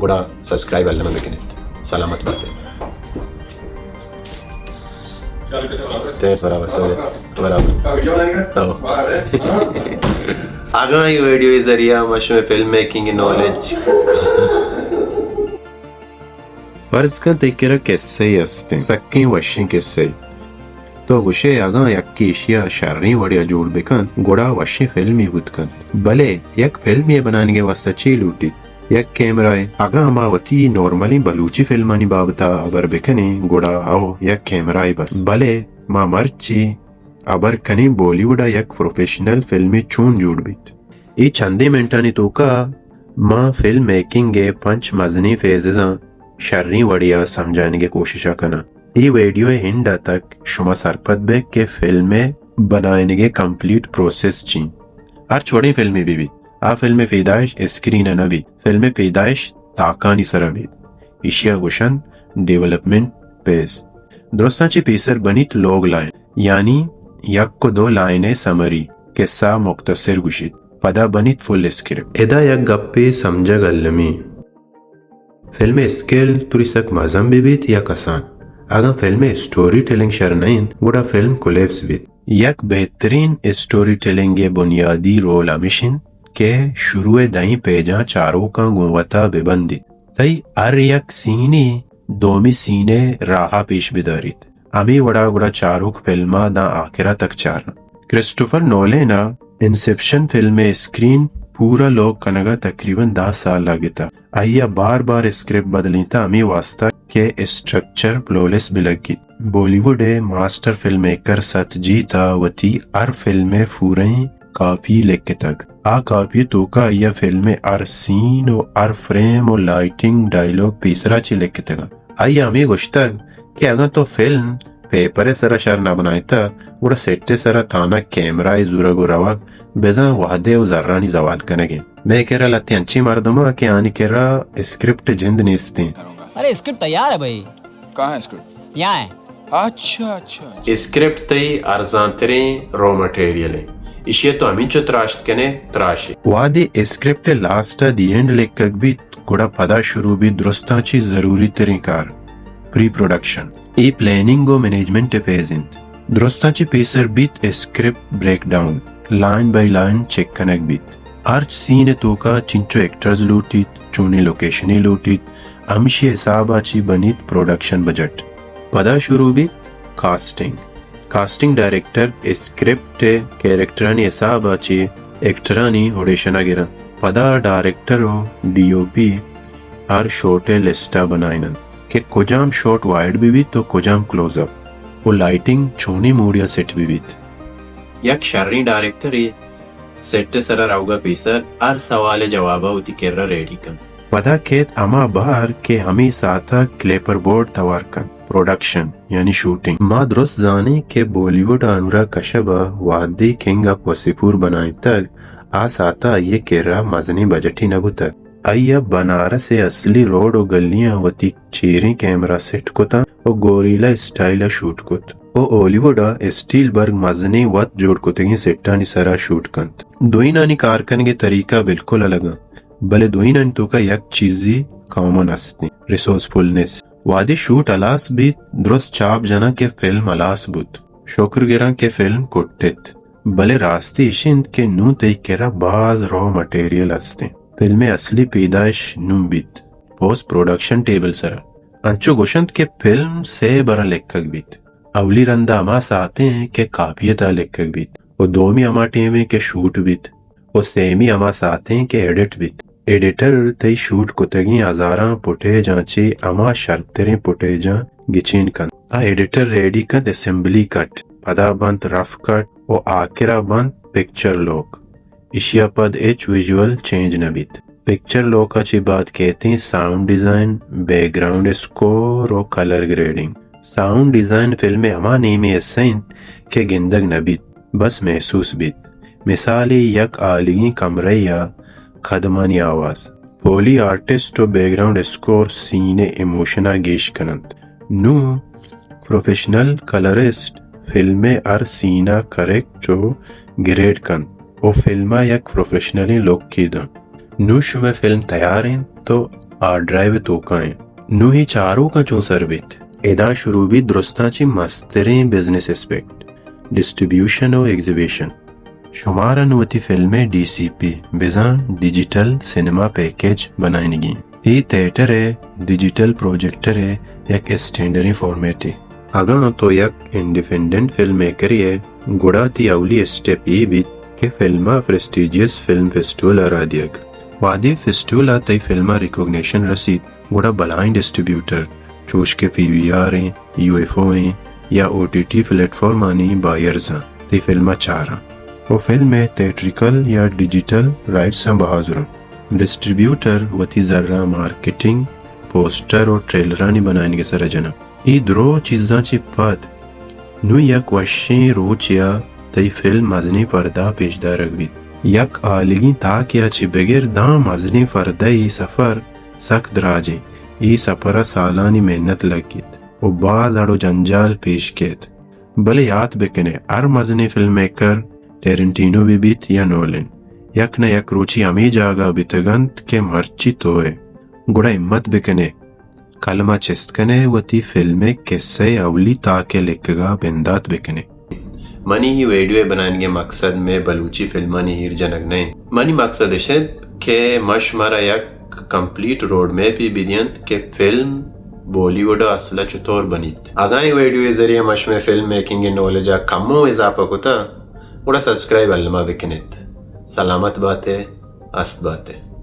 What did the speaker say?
گڑا سبسکرائب الم بکن ات۔ سلامت بات ات۔ تے برابر، تے برابر۔ ہو۔ اگاں اے ویڈیو ذریعہ ما شمئے فلم میکنگ نالج۔ فرض کن تئی کرا کسہ ئے است انت، سکیں وشیں کسہ ئے۔ تو گوشئے اگاں یکے ایشی ءَ شریں وڑے ءَ جوڑ بہ کنت، گڑا وشیں فلمے بوت کنت۔ بلے یک فلمے ءِ بنائینگ ءِ واستہ چے لوٹیت؟ یک کیمرہ ئے۔ اگاں ما وتی نارملیں بلوچی فلمانی بابت ءَ ہبر بہ کنیں، گڑا او یک کیمرہ ئے بس۔ بلے ما مرچی ہبر کنیں بالی ووڈ ءَ یک پروفیشنل فلمے چون جوڑ بیت۔ اے چندیں منٹانی توکا ما فلم میکنگ ءِ پنچ مزنیں فیززاں شریں وڑے ءَ سمجھائینگ ءِ کوشش ءَ کناں۔ اے ویڈیو ءِ ہنڈ ءَ تک شما سرپد بئے کہ فلم ءِ بنائینگ ءِ کمپلیٹ پروسیس چی انت۔ ہرچ وڑیں فلمے بہ بیت، آ فلم ءِ پیدائش اسکرین ءَ نہ بیت، فلم ءِ پیدائش تاکانی سرا بیت۔ ایشی ءَ گوشنت ڈیولپمنٹ فیز۔ درستاں چہ پیسر بنیت لوگ لائن، یعنی یک و دو لائن ءِ سمری، قصہ مختصر گوشیت۔ پدا بنیت فل اسکرپٹ۔ ادا یک گپے سمجھگ المی۔ فلم ءِ اسکیل توری سک مزن بہ بیت یا کسان، اگاں فلم ءِ اسٹوری ٹیلنگ شر نہ انت، گڑا فلم کولیپس بیت۔ یک بہترین اسٹوری ٹیلنگ ءِ بنیادی رول ہمیش انت کہ شروع ءِ دہیں پیجاں چاروکاں گوں وتا بہ بندیت۔ تئی ہر یک سینے دومی سین ءِ راہ ءَ پیش بداریت۔ ہمے وڑا گڑا چاروک فلم ءَ داں آخر ءَ تک چارنت۔ کرسٹوفر نولین ءَ انسپشن فلم ءِ اسکرین پورا لوگ کنگ ءَ تقریباً دہ سال لگتہ۔ آئی ءَ بار بار اسکرپٹ بدلینتہ ہمے واستہ کہ اسٹرکچر فلالیس بہ لگیت۔ بالی ووڈ ءِ ماسٹر فلم میکر ستجیت ءَ وتی ہر فلم ءِ پورئیں کاپی لکھتگ۔ آ کاپی ءِ توکا آئی ءَ فلم ءِ ہر سین و ہر فریم و لائٹنگ، ڈائیلاگ پیسرا چی لکھتگ انت۔ آئی ءَ ہمے گوشتگ کہ اگاں تو فلم پیپر ءِ سرا شر نہ بنائینتہ، گڑا سیٹ ءِ سرا تھنا کیمرہ ءِ زورگ و روگ بزاں وھدے و زرانی زوال کنگ انت۔ مئے کرا لھتیں انچیں مردم انت کہ آنی کرا اسکرپٹ ءِ جند نیست انت۔ ارے اسکرپٹ تیار ہے بھائی۔ کہاں ہے اسکرپٹ؟ یہاں ہے۔ اچھا، اچھا، اچھا۔ اسکرپٹ تئی ارزان تریں را مٹیریل انت۔ ایشی ءَ تو ہمینچو تراشت کنے، تراشے۔ وہدے اسکرپٹ ءِ لاسٹ ءَ دی اینڈ لکھگ بیت، گڑا پدا شروع بیت درستاں چی ضروری تریں کار، پری پروڈکشن۔ اے پلاننگ و مینجمنٹ ءِ فیز انت۔ درستاں چی پیسر بیت script break down, line by line check king بیت۔ ہرچ سین ءِ توکا چنچو ایکٹرز لوٹیت، چونیں لوکیشنے لوٹیت، ہمشی حساب ءَ چی بنیت پروڈکشن بجٹ۔ پدا شروع بیت کاسٹنگ۔ کاسٹنگ ڈائریکٹر اسکرپٹ ءِ کیریکٹرانی حساب ءَ چی ایکٹرانی آڈیشن ءَ گرنت۔ پدا ڈائریکٹر و ڈی او پی ہر شاٹ ءِ لسٹ ءَ بنائیننت کہ کجام شاٹ وائڈ بہ بیت و کجام کلوز اپ و لائٹنگ چونیں موڈے ءَ سیٹ بہ بیت۔ یک شریں ڈائریکٹرے سیٹ ءِ سرا روگ ءَ پیسر ہر سوال ءِ جواب ءَ وتی کرا ریڈی کنت۔ پدا کیت ہما بہر کہ ہمے ساعت ءَ کلیپر بورڈ توار کنت، پروڈکشن یعنی شوٹنگ۔ ما درست زانیں کہ بالی ووڈ ءَ انوراگ کشب ءَ وہدے کنگ آف وسیپور بنائینتگ، آ ساعت ءَ آئی ءِ کرا مزنیں بجٹے نہ بوتگ۔ آئی ءَ بنارس ءِ اصلی روڈ و گلیاں وتی چیریں کیمرہ سیٹ کت انت و گوریلا اسٹائل ءَ شوٹ کت و ہالی ووڈ ءَ اسٹیل برگ مزنیں وت جوڑ کتگیں سیٹانی سرا شوٹ کنت۔ دوئینانی کار کنگ ءِ طریقہ بالکل الگ انت، بلے دوئینانی توکا یک چیزے کامن است انت، ریسورسفلنس۔ وہدے شوٹ ہلاس بیت، درست چاپ جناں کہ فلم ہلاس بوت، شکر گراں کہ فلم کٹت۔ بلے راستی اش انت کہ نوں تئی کرا باز را مٹیریل است انت۔ فلم ءِ اصلی پیدائش نوں بیت پوسٹ پروڈکشن ٹیبل سرا۔ انچو گوشنت کہ فلم سے براں لکھگ بیت۔ اولی رندا ہما ساعتیں کہ کاپی ءِ تہا لکھگ بیت و دومی ہما ٹیمیں کہ شوٹ بیت و سیمی ہما ساعتیں کہ ایڈٹ بیت۔ ایڈیٹر تئی شوٹ کتگیں ہزاراں پوٹیجاں چہ ہما شرتریں پوٹیجاں گچین کنت۔ آ ایڈیٹر ریڈی کنت اسمبلی کٹ، پدا بنت رف کٹ و آخرا بنت پکچر لوک۔ ایشی ءَ پد ہچ ویژول چینج نہ بیت۔ پکچر لوک ءَ چہ بعد کیتیں sound design, background score و colour grading. Sound design film ءِ ہما نیمیں حصہ انت کہ گندگ نہ بیت، بس محسوس بیت۔ مثالے، یک ہالیگیں کمرہ یا قدمانی آواز۔ فولی آرٹسٹ و بیک گراؤنڈ اسکور سین ءِ ایموشن ءَ گیش کننت۔ نوں پروفیشنل کلرسٹ فلم ءِ ہر سین ءَ کریکٹ و گریڈ کنت و فلم ءَ یک پروفیشنلیں لوکے دنت۔ نوں شمئے فلم تیار انت تو ہارڈ ڈرائیو ءِ توکا ایں۔ نوں اے چاروکاں چون سر بیت؟ ادا شروع بیت درستاں چہ مستریں بزنس اسپیکٹ، ڈسٹریبیوشن و ایگزیبیشن۔ شمارا نوں وتی فلم ءِ ڈی سی پی، بزاں ڈیجیٹل سینما پیکج بنائینگی ایں۔ اے تھیٹر ءِ ڈیجیٹل پروجیکٹر ءِ یک اسٹینڈریں فارمیٹے۔ اگاں تو یک انڈیپینڈنٹ فلم میکرے ئے، گڑا تئی اولی اسٹیپ اے بیت کہ فلم ءَ پریسٹیجیس فلم فیسٹیول ءَ را دیگ۔ وہدے فیسٹیول ءَ تئی فلم ءَ ریکگنیشن رسیت، گڑا بلائیں ڈسٹریبیوٹر، چوش کہ پی وی آر ایں، یو ایف او ایں یا او ٹی ٹی پلیٹ فارمانی بائرز آں، تئی فلم ءَ چاراں و فلم ءِ تھیٹریکل یا ڈیجیٹل رائٹس آں بہا زراں۔ ڈسٹریبیوٹر وتی زراں مارکیٹنگ، پوسٹر و ٹریلرانی بنائینگ ءِ سرا جناں۔ اے درو چیزاں چہ پد نوں یک وشیں روچے ءَ تئی فلم مزنیں پردہ ءَ پیش دارگ بیت۔ یک ہالیگیں تاکے ءَ چہ بگر داں مزنیں پردہ ءِ سفر سک دراج ایں۔ اے سپر ءَ سالانی محنت لگیت و باز اڑ و جنجال پیش کیت۔ بلے یات بکن ئے، ہر مزنیں فلم میکر، ٹیرنٹینو بہ بیت یا نولن، یک نہ یک روچے ہمے جاگہ ءَ بیتگ انت کہ مرچی تو ئے۔ گڑا ہمت بکن ئے، قلم ءَ چست کن ئے، وتی فلم ءِ کسہ ءِ اولی تاک ءِ لکگ ءَ بندات بکن ئے۔ منی اے ویڈیو ءِ بنائینگ ءِ مقصد مئے بلوچی فلمانی ایر جنگ نہ انت۔ منی مقصد اش انت کہ ما شمارا یک کمپلیٹ روڈ میپے بدینت کہ فلم بالی ووڈ ءَ اصل ءَ چطور بنیت۔ اگاں اے ویڈیو ءِ ذریعہ ما شمئے فلم میکنگ ءِ نالج ءَ کمو اضافہ کتہ، گڑا سبسکرائب الما بکن ات۔ سلامت بات ئے، است بات ئے۔